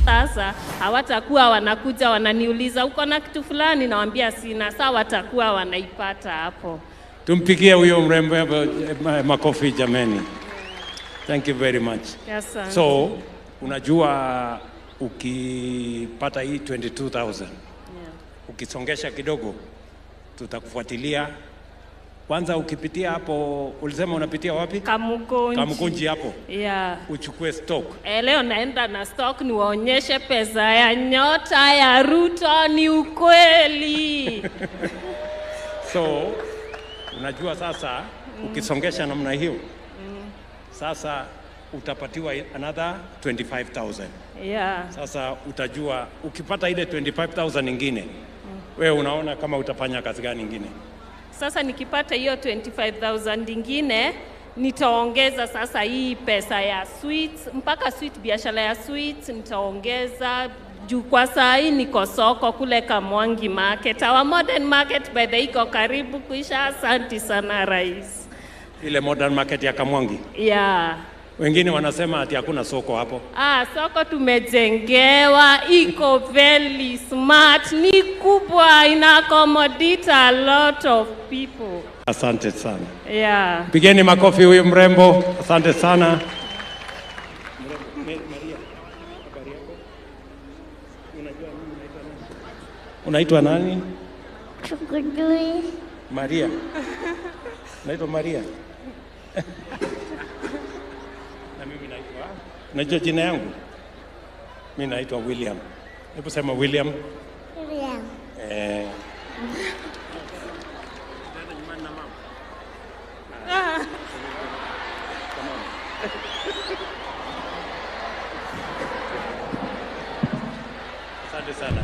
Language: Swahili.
Sasa hawatakuwa wanakuja wananiuliza uko na kitu fulani, nawaambia sina. Sasa watakuwa wanaipata hapo. Tumpigie huyo mrembo makofi jameni. Thank you very much. Asante. So, unajua ukipata hii 22,000 ukisongesha kidogo tutakufuatilia. Kwanza ukipitia hapo, ulisema unapitia wapi? Kamukunji. Kamukunji hapo. Yeah. Uchukue stock. Leo naenda na stock niwaonyeshe pesa ya nyota ya Ruto ni ukweli. So, unajua sasa ukisongesha namna hiyo sasa utapatiwa another 25,000. Sasa utajua ukipata ile 25,000 ingine, wewe unaona kama utafanya kazi gani ingine? Sasa nikipata hiyo 25,000 ingine nitaongeza sasa hii pesa ya sweets, mpaka sweet, biashara ya sweets nitaongeza juu kwa saa hii niko soko kule Kamwangi Market. Our modern market by the iko karibu kuisha. Asanti sana Rais. Ile modern market ya Kamwangi. Yeah. Wengine wanasema ati hakuna soko hapo. Ah, soko tumejengewa, iko very smart, ni kubwa, ina accommodate a lot of people. Asante sana. Yeah. Pigeni makofi huyu mrembo. Asante sana. Maria, habari yako? Unajua mimi naitwa nani? Unaitwa nani? Chukudui. Maria. Naitwa Maria. Na mimi naitwa, unajua jina yangu? Mimi naitwa William. Hebu sema William. William. Asante sana.